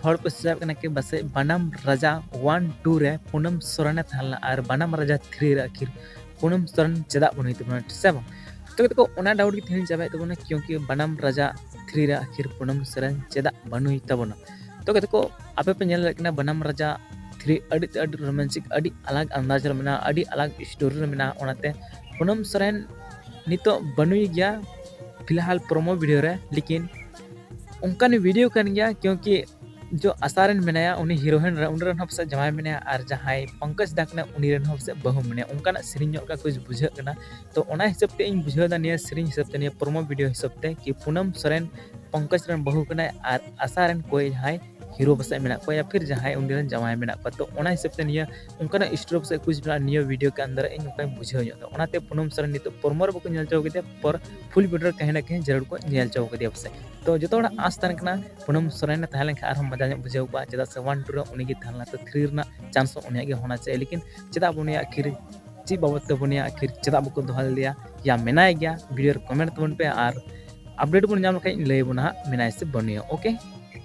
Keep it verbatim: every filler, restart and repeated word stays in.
ᱦᱚᱲ ᱠᱚ ᱥᱮᱪᱟᱣᱮᱫ ᱠᱟᱱᱟ ᱠᱤ ᱵᱟᱥᱮᱡ ᱵᱟᱱᱟᱢ ᱨᱟᱡᱟ ᱚᱣᱟᱱ ᱴᱩ ᱨᱮ ᱯᱩᱱᱟᱹᱢ ᱥᱚᱨᱮᱱᱮ ᱛᱟᱦᱮᱸ ᱞᱮᱱᱟ ᱟᱨ ᱵᱟᱱᱟᱢ ᱨᱟᱡᱟ ᱛᱷᱨᱤ ᱨᱮ ᱟᱹᱠᱷᱤᱨ ᱯᱩᱱᱟᱹᱢ ᱥᱚᱨᱮᱱ ᱪᱮᱫᱟᱜ ᱵᱟᱹᱱᱩᱭ ᱛᱟᱵᱚᱱᱟ, ᱥᱮ ᱵᱟᱝ? ᱛᱚ ᱜᱟᱛᱮ ᱠᱚ, ᱚᱱᱟ ᱰᱟᱣᱩᱴ ᱜᱮ ᱛᱮᱦᱮᱧ ᱪᱟᱵᱟᱭᱮᱫ ᱛᱟᱵᱚᱱᱟ, ᱠᱤᱭᱩᱸᱠᱤ ᱵᱟᱱᱟᱢ ᱨᱟᱡᱟ ᱛᱷᱨᱤ ᱨᱮ ᱟᱹᱠᱷᱤᱨ ᱯᱩᱱᱟᱹᱢ ᱥᱚᱨᱮᱱ ᱪᱮᱫᱟᱜ ᱵᱟᱹᱱᱩᱭ ᱛᱟᱵᱚᱱᱟ? ᱛᱚ ᱜᱟᱛᱮ ᱠᱚ, ᱟᱯᱮ ᱯᱮ ᱧᱮᱞ ᱫᱟᱲᱮᱭᱟᱜ ᱠᱟᱱᱟ ᱵᱟᱱᱟᱢ ᱨᱟᱡᱟ ᱛᱷᱨᱤ ᱟᱹᱰᱤ ᱛᱮ ᱟᱹᱰᱤ ᱨᱳᱢᱟᱱᱪᱤᱠ, ᱟᱹᱰᱤ ᱟᱞᱟᱜᱽ ᱟᱱᱫᱟᱡᱽ ᱨᱮ ᱢᱮᱱᱟᱜᱼᱟ, ᱟᱹᱰᱤ ᱟᱞᱟᱜᱽ ᱥᱴᱳᱨᱤ ᱨᱮ ᱢᱮᱱᱟᱜᱼᱟ᱾ ᱚᱱᱟᱛᱮ ᱯᱩᱱᱟᱹᱢ ᱥᱚᱨᱮᱱ ᱱᱤᱛᱚᱜ ᱵᱟᱹᱱᱩᱭ ᱜᱮᱭᱟ ᱯᱷᱤᱞᱦᱟᱞ ᱯᱨᱳᱢᱳ ᱵᱷᱤᱰᱤᱭᱳ ᱨᱮ, ᱞᱮᱠᱤᱱ ᱚᱱᱠᱟᱱ ᱵᱷᱤᱰᱤᱭᱳ ᱠᱟᱱ ᱜᱮᱭᱟ, ᱠᱤᱭᱩᱸᱠᱤ ᱡᱚ ᱟᱥᱟ ᱨᱮᱱ ᱢᱮᱱᱟᱭᱟ, ᱩᱱᱤ ᱦᱤᱨᱳᱭᱤᱱ ᱨᱮ, ᱩᱱᱤ ᱨᱮᱱ ᱦᱚᱸ ᱯᱟᱥᱮᱡ ᱡᱟᱶᱟᱭ ᱢᱮᱱᱟᱭᱟ, ᱟᱨ ᱡᱟᱦᱟᱸᱭ ᱯᱚᱝᱠᱚᱡᱽ ᱫᱟ ᱠᱟᱱᱟᱭ, ᱩᱱᱤ ᱨᱮᱱ ᱦᱚᱸ ᱯᱟᱥᱮᱡ ᱵᱟᱹᱦᱩ ᱢᱮᱱᱟᱭᱟ᱾ ᱚᱱᱠᱟᱱᱟᱜ ᱥᱮᱨᱮᱧ ᱧᱚᱜ ᱠᱟ ᱠᱩᱪ ᱵᱩᱡᱷᱟᱹᱜ ᱠᱟᱱᱟ᱾ ᱛᱚ ᱚᱱᱟ ᱦᱤᱥᱟᱹᱵ ᱛᱮ ᱤᱧ ᱵᱩᱡᱷᱟᱹᱣ ᱮᱫᱟ, ᱱᱤᱭᱟᱹ ᱥᱮᱨᱮᱧ ᱦᱤᱥᱟᱹᱵ ᱛᱮ, ᱱᱤᱭᱟᱹ ᱯᱨᱳᱢᱳ ᱵᱷᱤᱰᱤᱭᱳ ᱦᱤᱥᱟᱹᱵ ᱛᱮ, ᱠᱤ ᱯᱩᱱᱟᱹᱢ ᱥᱚᱨᱮᱱ ᱯᱚᱝᱠᱚᱡᱽ ᱨᱮᱱ ᱵᱟᱹᱦᱩ ᱠᱟᱱᱟᱭ ᱟᱨ ᱟᱥᱟ ᱨᱮᱱ ᱠᱚᱭ ᱡᱟᱦᱟᱸᱭ ᱦᱤᱨᱳ ᱯᱟᱥᱮᱡ ᱢᱮᱱᱟᱜ ᱠᱚᱣᱟ, ᱭᱟ ᱯᱷᱤᱨ ᱡᱟᱦᱟᱸᱭ ᱩᱱᱤ ᱨᱮᱱ ᱡᱟᱶᱟᱭ ᱢᱮᱱᱟᱜ ᱠᱚᱣᱟ᱾ ᱛᱚ ᱚᱱᱟ ᱦᱤᱥᱟᱹᱵ ᱛᱮ ᱱᱤᱭᱟᱹ ᱚᱱᱠᱟᱱᱟᱜ ᱥᱴᱳᱨᱤ ᱯᱟᱥᱮᱡ ᱠᱩᱪ ᱢᱮᱱᱟᱜᱼᱟ ᱱᱤᱭᱟᱹ ᱵᱷᱤᱰᱤᱭᱳ ᱠᱮ ᱟᱱᱫᱟᱨ, ᱤᱧ ᱚᱱᱠᱟᱧ ᱵᱩᱡᱷᱟᱹᱣ ᱧᱚᱜ ᱮᱫᱟ᱾ ᱚᱱᱟᱛᱮ ᱯᱩᱱᱟᱹᱢ ᱥᱚᱨᱮᱱ ᱱᱤᱛᱚᱜ ᱯᱨᱳᱢᱳ ᱨᱮ ᱵᱟᱠᱚ ᱧᱮᱞ ᱦᱚᱪᱚ ᱠᱮᱫᱮᱭᱟ, ᱯᱚᱨ ᱯᱷᱩᱞ ᱵᱷᱤᱰᱤᱭᱳ ᱨᱮ ᱠᱟᱹᱦᱤ ᱱᱟ ᱠᱟᱹᱦᱤ ᱡᱟᱹᱨᱩᱲ ᱠᱚ ᱧᱮᱞ ᱦᱚᱪᱚ ᱠᱮᱫᱮᱭᱟ ᱯᱟᱥᱮᱡ᱾ ᱛᱚ ᱡᱚᱛᱚ ᱦᱚᱲᱟᱜ ᱟᱸᱥ ᱛᱟᱦᱮᱸ ᱞᱮᱱ ᱠᱷᱟᱱ ᱟᱨᱦᱚᱸ ᱢᱚᱡᱟ ᱧᱚᱜ ᱵᱩᱡᱷᱟᱹᱣ ᱠᱚᱜᱼᱟ, ᱪᱮᱫᱟᱜ ᱥᱮ ᱚᱣᱟᱱ ᱴᱩ ᱨᱮ ᱩᱱᱤ ᱜᱮ ᱛᱟᱦᱮᱸ ᱞᱮᱱᱟ, ᱛᱚ ᱛᱷᱨᱤ ᱨᱮᱱᱟᱜ ᱪᱟᱱᱥ ᱦᱚᱸ ᱩᱱᱤᱭᱟᱜ ᱜᱮ ᱦᱳᱱᱟ ᱪᱟᱦᱤᱭᱮ᱾ ᱞᱮᱠᱤᱱ ᱪᱮᱫᱟᱜ ᱵᱟᱹᱱᱩᱭᱟ ᱟᱹᱠᱷᱤᱨ, ᱪᱮᱫ ᱵᱟᱵᱚᱫ ᱛᱮ ᱵᱟᱹᱱᱩᱭᱟ ᱟᱹᱠᱷᱤᱨ, ᱪᱮᱫᱟᱜ ᱵᱟᱠᱚ ᱫᱚᱦᱚ ᱞᱮᱫᱮᱭᱟ, ᱭᱟ ᱢᱮᱱᱟᱭ ᱜᱮᱭᱟ? ᱵᱷᱤᱰᱤᱭᱳ ᱨᱮ ᱠᱚᱢᱮᱱᱴ ᱛᱟᱵᱚᱱ ᱯᱮ, ᱟᱨ ᱟᱯᱰᱮᱴ ᱵᱚᱱ ᱧᱟᱢ ᱞᱮᱠᱷᱟᱱ ᱤᱧ ᱞᱟᱹᱭ ᱟᱵᱚᱱᱟ ᱦᱟᱸᱜ ᱢᱮᱱᱟᱭ ᱥᱮ ᱵᱟᱹᱱᱩᱭᱟ᱾ ᱳᱠᱮ,